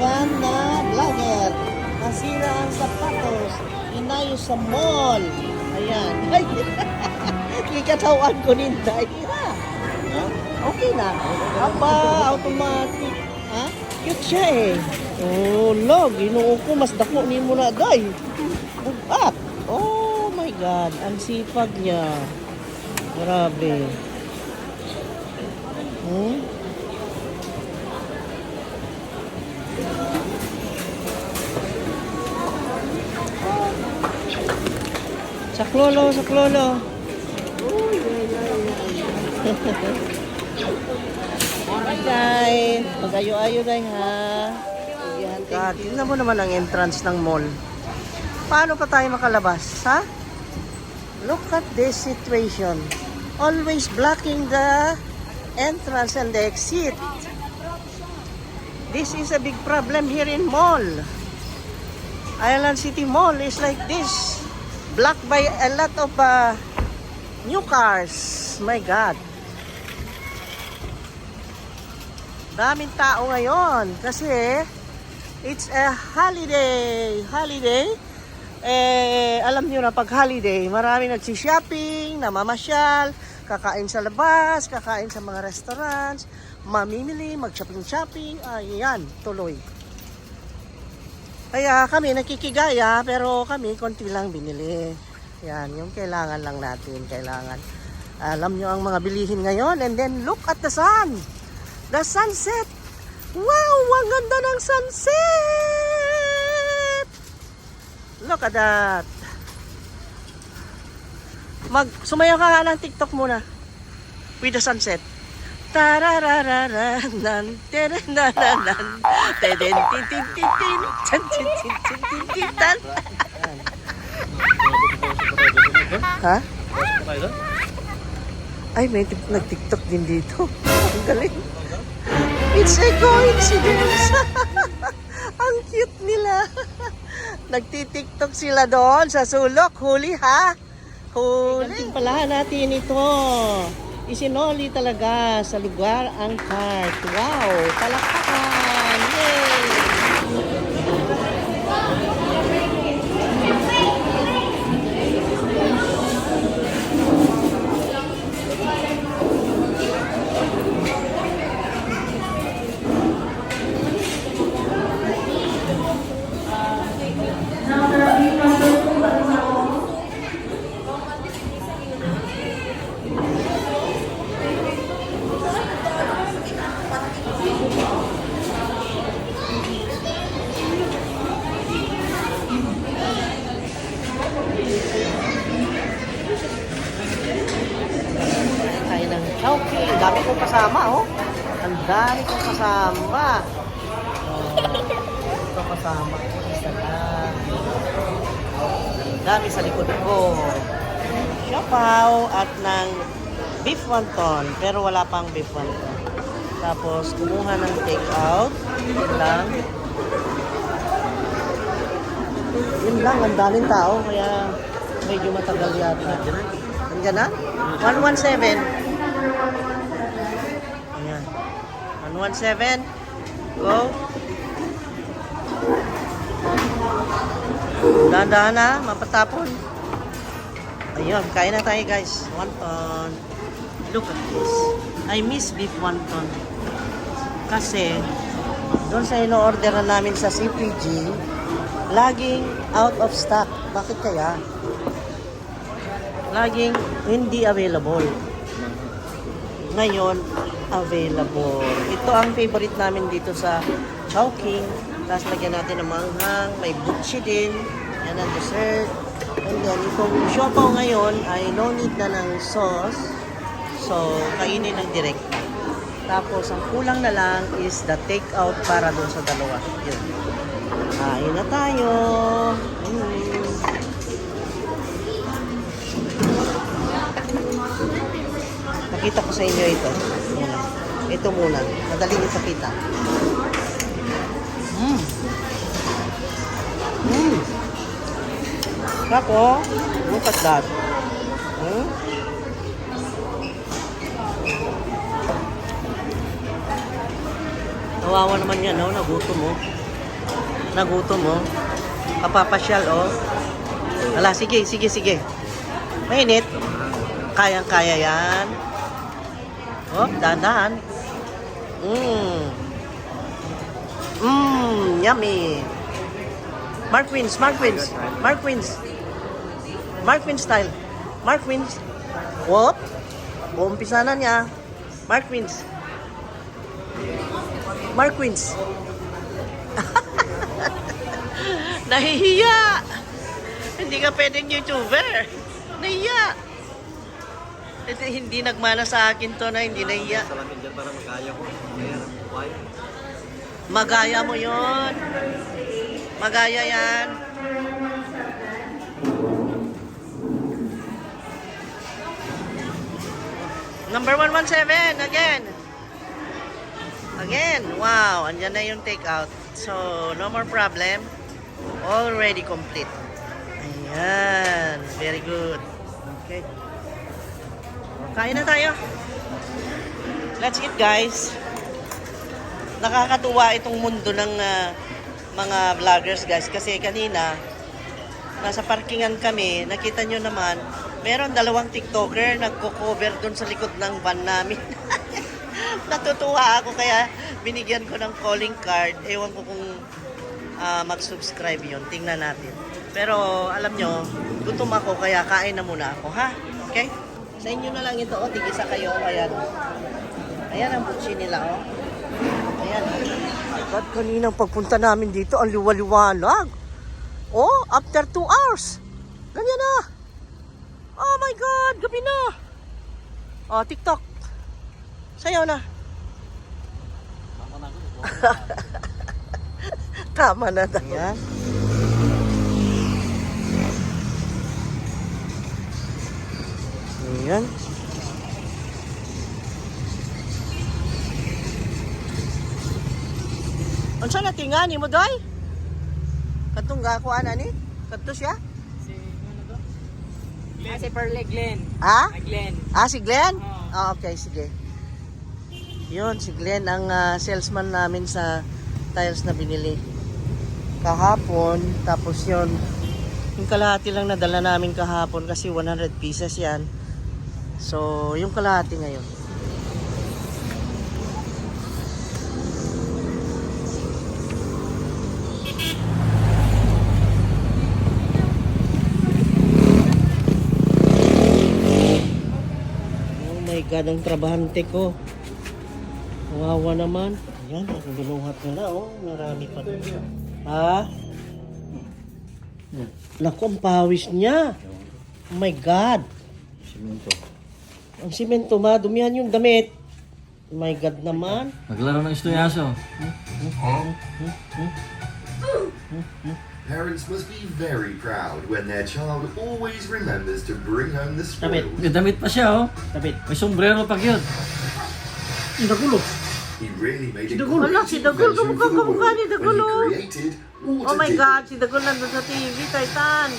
Sikat na vlogger. Nasira ang sapatos. Inayos sa mall. Ayan. Ay, kikatawan ko ninday. Okay na. Aba, automatic. Ha? Cute siya eh. Oh, log. Inuo ko. Mas dako ni mo na, day. Bugat. Oh my God. Ang sipag niya. Grabe. Saklolo, saklolo. Guys, mag-ayo-ayo guys ha. God, tingnan mo naman ang entrance ng mall. Paano pa tayo makalabas, ha? Look at this situation. Always blocking the entrance and the exit. This is a big problem here in mall. Island City Mall is like this. Blocked by a lot of new cars. My God. Daming tao ngayon kasi it's a holiday. Alam niyo na pag holiday, marami nagsi-shopping, namamasyal, kakain sa labas, kakain sa mga restaurants, mamimili, mag-shopping. Ayan, tuloy. Kaya kami nakikigaya, pero kami konti lang binili. Yan, yung kailangan lang natin, kailangan. Alam nyo ang mga bilihin ngayon, and then look at the sun. The sunset. Wow, ang ganda ng sunset. Look at that. Sumayaw ka nga ng TikTok muna. With the sunset. Tararararan, terananan, tedentintintintin, tantintintintintan. Ha? Ay, may nag-TikTok din dito. Ang galing. It's a coincidence. Ang cute nila. Nagti-TikTok sila doon sa sulok. Huli ha? Huli. Ganting palahan natin ito. Isinoli talaga sa lugar ang cart. Wow! Palakpakan! Yay! Okay, ang dami kong kasama, oh. Ang dami kong kasama. Ito kasama. Isa lang. Ang dami sa likod ko. Siopaw at ng beef wonton. Pero wala pang beef wonton. Tapos, kumuha ng take-out. Yun lang. Yun lang, ang daming tao. Kaya medyo matagal yata. Nandiyan na? 117. Ayan. 117. Go. Dahan-dahan na. Mapatapon. Ayun. Kain na tayo guys. Wonton. Look at this. I miss beef wonton. Kasi doon sa ino-order na namin sa CPG, laging out of stock. Bakit kaya? Laging hindi available. Ngayon, available. Ito ang favorite namin dito sa Chowking. Tapos lagyan natin ng manghang. May butchi din. Yan ang dessert. And then, itong siopaw ngayon ay no need na ng sauce. So, kainin ng direct. Tapos, ang kulang na lang is the take-out para dun sa dalawa. Yun. Kain na tayo. Pakita ko sa inyo ito. Ito muna. Madaling ipakita. Ako, look at that. Kawawa naman yan, no? Nagutom mo. Nagutom, oh. Kapapasyal, oh. Hala, sige. Mainit. Kayang-kaya yan. Oh, dahan-dahan. Yummy. Mark Wins style. Mark Wins. Whoop. Umpisa na niya. Mark Wins. Nahihiya. Hindi ka pwedeng YouTuber. Nahihiya. Hindi nagmana sa akin to na hindi nahihiya. Salamin dyan para magaya ko. Why? Magaya mo yon. Magaya yan. Number 117 again. Wow, andyan na yung takeout. So, no more problem. Already complete. Ayan, very good. Okay. Kain na tayo. Let's eat, guys. Nakakatuwa itong mundo ng mga vloggers, guys. Kasi kanina, nasa parkingan kami, nakita nyo naman, meron 2 TikToker nagko-cover doon sa likod ng van namin. Natutuwa ako kaya binigyan ko ng calling card. Ewan ko kung mag-subscribe yun. Tingnan natin. Pero alam nyo, gutom ako kaya kain na muna ako, ha? Okay? Sa inyo na lang ito, oh. Tigisa kayo. Ayan. Ayan ang butsi nila, oh. Ayan. Ba't kaninang pagpunta namin dito, ang liwaliwanag. Oh, after 2 hours. Ganyan na. Oh my God, gabi na. Oh, TikTok. Sayaw na. Tama na tayo. Ayan. Unsa na tingani mo, doy? Katong gakuan ani? Kadto siya? Si Perle Glenn. Ah? Glenn. Ah, si Glenn? Ah, okay, sige. Yun, si Glenn ang salesman namin sa tiles na binili kahapon. Tapos yun, yung kalahati lang nadala namin kahapon kasi 100 pieces yan. So, yung kalahati ngayon. Oh my God, ang trabahante ko. Wawa naman. Ayan, ang binuhat nila, oh. Marami pa doon. Ha? Naku, ang pawis niya. Oh my God. Simento. Ang simento, madumihan yung damit. Oh my God naman. Naglaro ng estuyaso. Parents must be very proud when their child always remembers to bring home the Damit. spoils. May damit pa siya, oh. Damit. May sombrero pa yun. Dagulo. He really made a Dagul. Wala, si Dagul. invention Kamukha for the kamukha ni world Dagul, when oh. he created Oh water my diggers. God, si Dagul nandun sa TV, Titan.